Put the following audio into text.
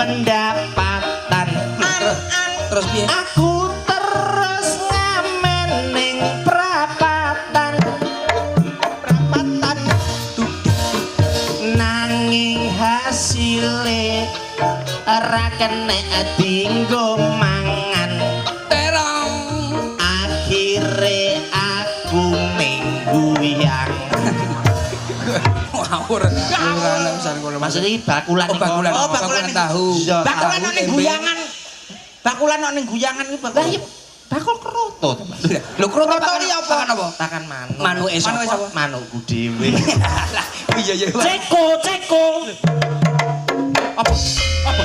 Pendapatan. Terus, terus piye? Aku terus ngamen ning prapatan. Prapatan. Nanging hasile ora kenek dinggo mangan. Terong. Akhire aku ming guyang. Ngawur. Ora ana urusan kono. Maksudnya iki bakulan Oh, ning bakulan. kono. Oh, bakulan Bakulan tahu. Iya, Bakulan Tahu, nang ning tempe. guyangan. Bakulan nang ning guyangan kuwi Lah bakul. iya, bakul kroto to, Mas. Lho, kroto Kroto pakan iki apa? Pakan apa? Pakan manuk. Manuke sapa? Manuke sapa? Manukku dhewe. Lah, iya iya. Ceko, ceko. Apa? Apa?